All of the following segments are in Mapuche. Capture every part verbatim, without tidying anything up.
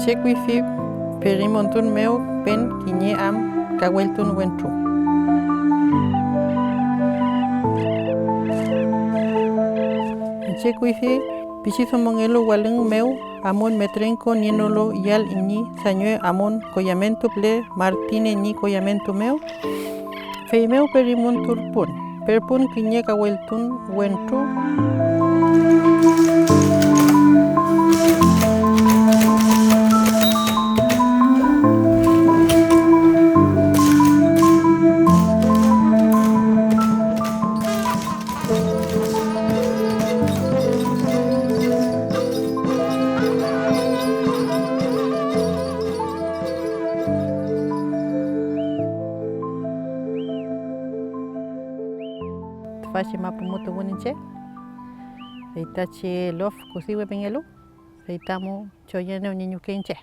Che kuyfi perimontun mew pen kiñe am kawelltun wentru. Che kuyfi pichidomongelu walüng mew amun metrenko nienolu yall ñi sañwe amun koyamentu püle Martine ñi koyamentu mew. Feymew perimun turpun, perpun kiñe kawelltun wentru. Tüfachi mapu mu tuwün iñche, feytachi lof Kusiwe pingelu, fey ta mu choyenew ñi ñuke iñche.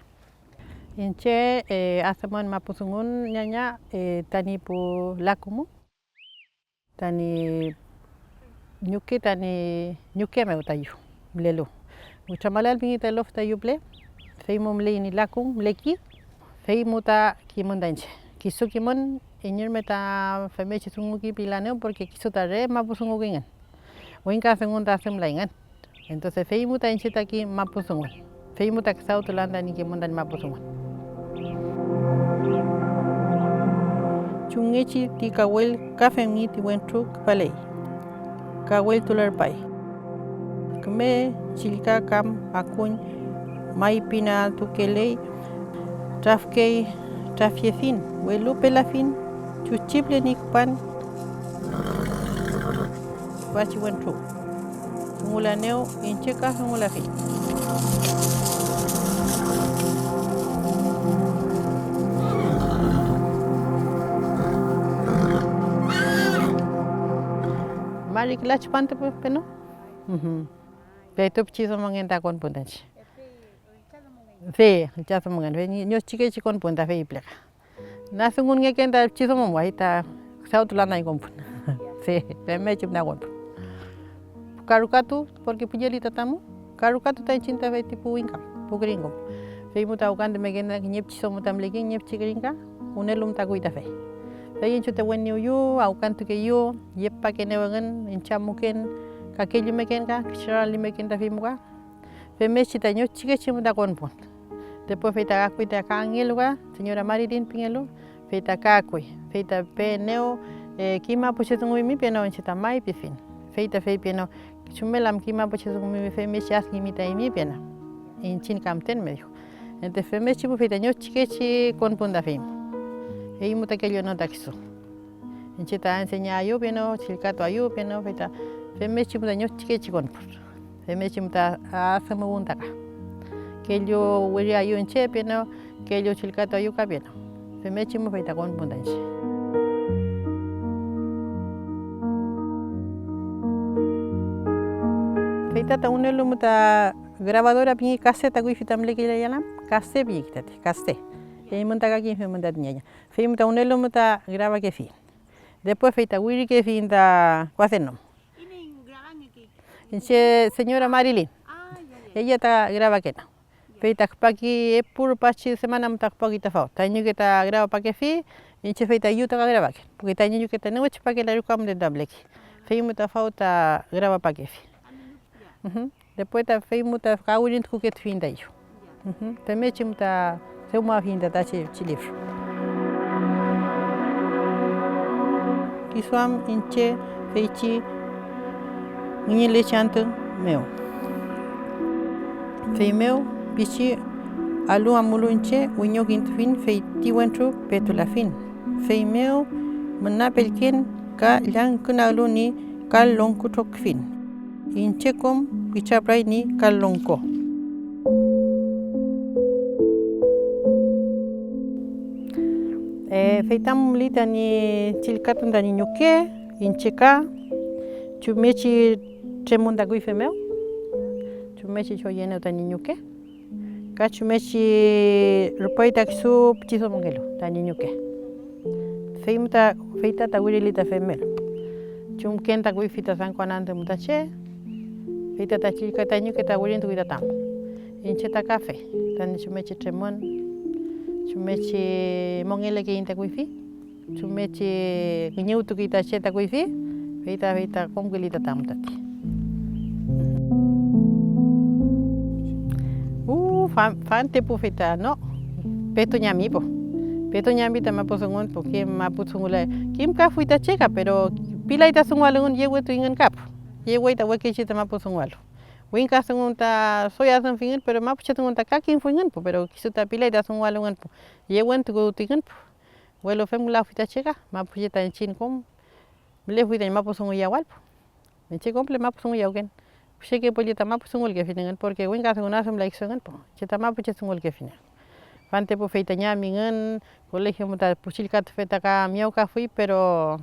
Iñche, eh, adümün mapu dungun ñaña, eh, tañi pu laku mu. Tañi ñuke, tañi ñuke mew tayu mülelu. Witramalal pingi ta lof tayu püle, fey mu müley ñi laku müleki, fey mu ta kimün ta iñche. Kisu kimün, iñche rume ta femngechi dunguki pilanew, porque kisu ta re mapu dungukingen. Wingka dungun ta adümlayngün. Entonces, fey mu ta iñche ta ki mapu dungun, fey mu ta küdawtulan tañi kimün tañi mapu dungun. Chumngechi ti kawell ka femngi ti wentru küpaley, kawelltulerpay. Küme chillka kam akuñ may pinatukeley, trafkey, trafyefin, welu pelafiñ, chuchi püle ñi küpan. Tüfachi wentru dungulanew, iñche ka dungulafi. Mari küla tripantu peno. Mhm. Petu pichi domongen ta konpun ta iñche. Fey, üllcha domongen, fey ñi, ñochikechi konpun ta fey püleka. Na dungunngeken ta pichi domo mu, ay ta küdawtulan tañi konpun. Fey, femngechi müten konpun. Ka rukatu, porque pu yeli ta tamu, ka rukatu ta iñchiñ ta fey ti pu wingka, pu gringo. Fey mu ta awkantumeken ta kiñe pichi domo ta mülekey kiñe pichi gringa, wünelu mu ta kuy ta fey. Fey iñche ta weni uyu, awkantukeyu, yepakenew engün, iñche amuken, kakellumeken ka, kicheralimeken ta fey mu ka. Femngechi ta ñochikechi mu ta konpun. Después fey ta kakuy ta kangelu ka, señora Marilyn pingelu, fey ta kakuy, fey ta peenew, eh, kimapuche dunguymi peno iñche ta may pifiñ. Fey ta feypienu, chumel am kimapuche dunguymi femngechi adkimi ta eymi peno. Iñchiñ ka müten me dijo. Entonces femngechi mu fey ta ñochikechi konpun ta feymu. Eymu ta kelluenew ta kisu. Iñche ta enseñaeyu peno, chillkatuaeyu peno, fey ta femngechi mu ta ñochikechi konpun. Femngechi mu ta adümuwün ta ka. Kellu wiriaeyu iñche peno, kellu chillkatuaeyu ka peno. Femngechi mu fey ta konpun ta iñche. Fey ta, ta wünelu mu ta grabadora pingi kaseta kuyfi ta mülekelayalam, kase pingeki tati, kase. Eymün ta ka kimfimün tati ñaña. Fey mu ta wünelu mu ta grabakefi. Después fey ta wirikefiñ ta cuaderno. Iñche señora Marilyn. Ella ta grabakena. Fey ta küpaki epu rupachi semana mu ta küpaki ta faw. Ta ñuke ta grabapakefi, iñche fey ta yu ta ka grabaken. Porque ta ñuke ta newe tripakela ruka mu ta müleki. Fey mu ta faw ta grabapakefi. Ujú. Después ta fey mu ta ka wirintukuketufiñ ta yu. Ujú. Femngechi mu ta dewmafiñ ta tachi chi libro. Kisu am iñche feychi ngüñülechi antü mew. Feymew pichi alü amulu iñche wiñokintufiñ, fey ti wentru petulafiñ. Feymew müna pellken ka llangkünaglu ñi kal longko trokifiñ. Iñche kom witrapüray ñi kal longko. Eh, fey ta müley tañi chillkatun tañi ñuke, iñche ka chumngechi tremün ta kuyfi mew, chumngechi choyenew tañi ñuke. Ka chumngechi rupay ta kisu pichi domongelu tañi ñuke. Fey mu ta, fey ta, ta wirili ta femel. Chumken ta kuyfi ta San Juan antü mu ta che, fey ta, ta chillka ta ñuke ta wirintukuy ta tamu. Iñche ta kafe, tañi chumngechi tremün, chumngechi mongelekeiñ ta kuyfi, chumngechi kiñewtukey ta che ta kuyfi, fey ta, fey ta kom külli ta tamu tati. Uh, fan, fantepu fey ta, no, petu ñami po. Petu ñami ta mapu dungun, po kim mapu dungule, kimkafuy ta che ka, pero pilay ta dungualu engün, yewetuyngün ka po. Yewey ta wekechi ta mapu dungualu. Wingka dungun ta doy adümfingün, pero mapuche dungun ta ka kimfuyngün po, pero kisu ta pilay ta dungualungün po, yewentukuwtuyngün po. Welu femküleafuy ta che ka, mapuche ta iñchiñ kom mülefuy tañi mapu dunguyawal po. Iñche kom püle mapu dunguyawken, pichike pülli ta mapu dungulkefiñ engün, porque wingka dungun adümlay kisu engün po, che ta mapuche dungulkefiñ engün. Fantepu fey ta ñamingün, colegio mu ta pu chillkatufe ta ka miyawkafuy, pero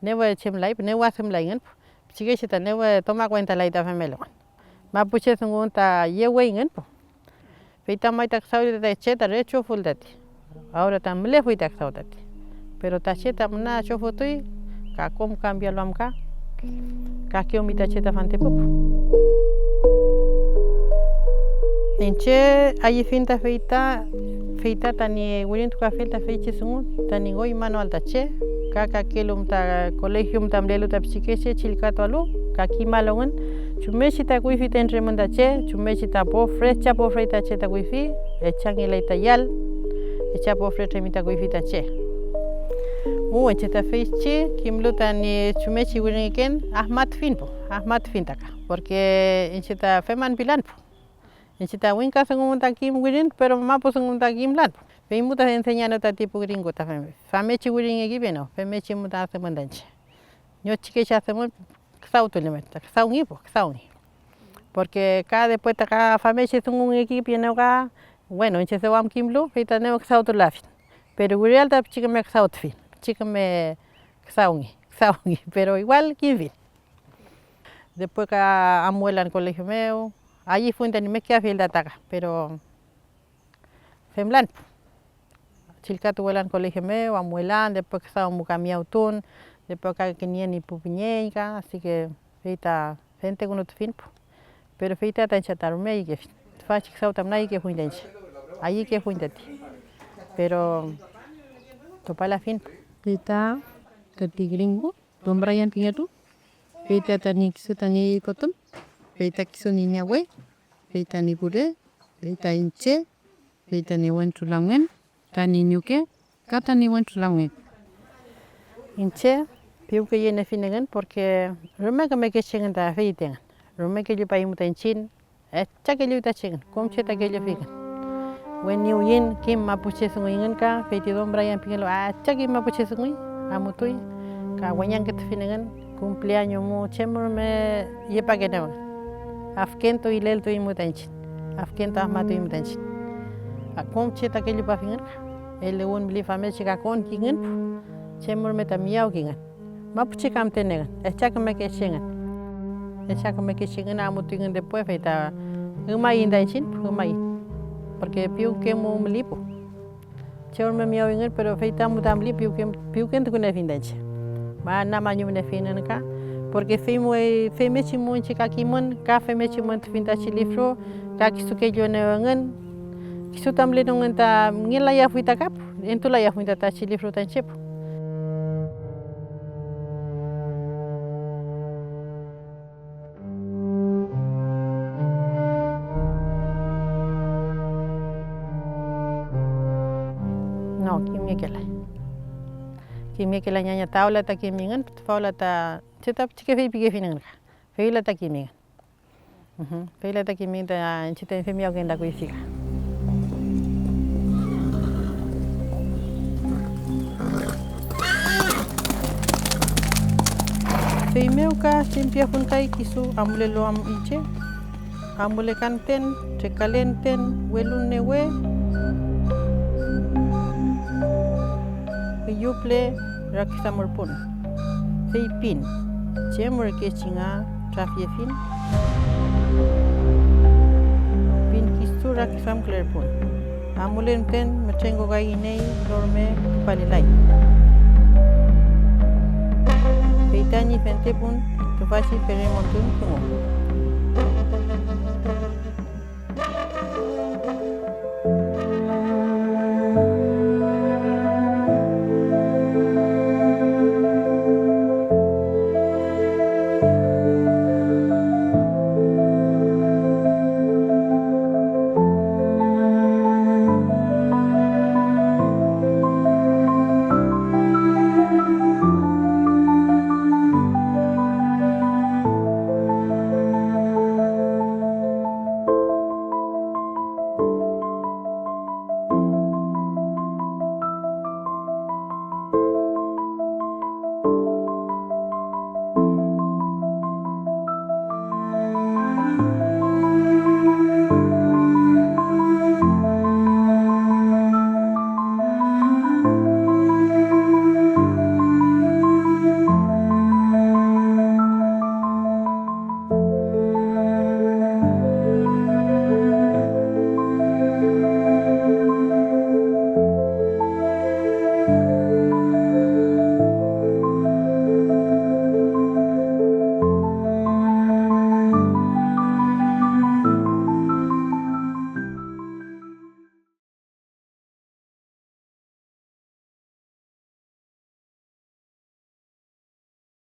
Newe chem lay, newe adümlayngün, pichikeche ta newe toma kuenta lay ta femelu. Mapuche dungun ta yeweyngün po. Fey ta may ta küdawli ta che ta re choful tati. Ahora ta mülefuy ta küdaw tati. Pero ta che ta müna chofutuy, ka kom kampialu am ka, ka kewmi ta che ta fantepu po. Iñche ayüfiñ ta fey ta, fey ta tañi wirintukuafiel ta feychi dungu tañi ngoymanoael ta che, ka kakelu ta colegio ta mülelu ta pichikeche chillkatualu, ka kimalu engün chumngechi ta kuyfi ta entremün ta che, chumngechi ta pofre, echa pofre ta che ta kuyfi, echangelay ta yall, echa pofre tremi ta kuyfi ta che. Mu iñche ta feychi kimlu tañi chumngechi wiringeken, afmatufiñ po, afmatufiñ ta ka, porque iñche ta feman pilan po. Iñche ta wingka dungu ta kim wirin, pero mapu dungu ta kimlan. Fey mu ta enseñaenew tati pu gringo ta fem-, famngechi wiringekipienew, femngechi mu ta adümün ta iñche. Ñochikechi adümün, küdawtulemew ta, küdawngi po, küdawngi. Porque ka después ta ka famngechi dungungekipienew ka, bueno, iñche dew am kimlu, fey ta newe küdawtulafiñ. Pero wirial ta pichi küme küdawtufiñ, pichi küme küdawngi, küdawngi, pero igual kimfiñ. Después ka amuelan colegio mew, ayüfuiñ tañi mekeafiel ta taka, pero femlan. Chillkatuwelan colegio mew, amuelan, después ka amu ka miyawtun, después ka kinien ñi pu püñeñ ka, así que fey ta fentekünutufiñ pu. Pero fey ta ta iñche ta rume ayükefiñ. Tüfachi küdaw ta müna ayükefuiñ ta iñche. Ayükefuiñ tati. Pero tupalafiñ pu. Fey ta tati gringo. Don Brian pingetu, fey ta tañi kisu tañi kotüm, fey ta kisu ñi ñawe, fey tañi kure, fey ta iñche, fey tañi wentru lamngen, tañi ñuke, ka tañi wentru lamngen. Iñche piwkeyeniefiñ engün, porque rume kümekechi engün ta feyti engün, rume kellupaymu ta iñchiñ, Echa kelluy ta che engün, kom che ta kellufingün. Weni wiyin kim mapuche dunguyngün ka, fey ti don Brian pingelu, echa kim mapuche dunguy, amutuy, ka weñangkütufiñ engün, cumpleaños mu, chem rume yepakenew engün. Afkentu ileltuymu ta iñchiñ, afkentu afmatuymu ta iñchiñ. Ka kom che ta kellupafingün ka, eluwün müley famngechi ka konkingün, chem rume ta miyawkingün. Mapuche ka müten engün, echa kümekechi engün. Echa kümekechi engün amutuyngün después, fey ta ümaiñ ta iñchiñ, ümaiñ. Porque piwke mu müli pu. Chew rume miyawingün, pero fey ta amu ta müli piwke, piwkentukuniefiñ ta iñche. Man namañumniefiñ engün ka, porque fey mu, femngechi mu iñche ka kimün, ka femngechi mu entufiñ ta chi lifru, ka kisu kelluenew engün. Kisu ta mülenungün ta ngelayafuy ta kap, entulayafuy ta tachi lifru ta iñche pu. No, kimngekelay. Kimngekelay ñaña, ta wüla ta kimingün, tüfa wüla ta che ta pichike feypikefingün ka, fey wüla ta kimingün. Fey la ta kimi ta iñche taiñ femyawken ta kuyfi ka. Feymew ka chem piafun kay kisu amulelu am iñche, amulekan müten, trekalen müten, welu newe üyu püle rakiduamurpun, fey pin: ¿Chem ürkechi nga trafyefin? Pin kisu rakiduamkülerpun. Amulen müten mütrengokay iney no rume küpalelay. Fey tañi fentepun tüfachi feremontun dungu.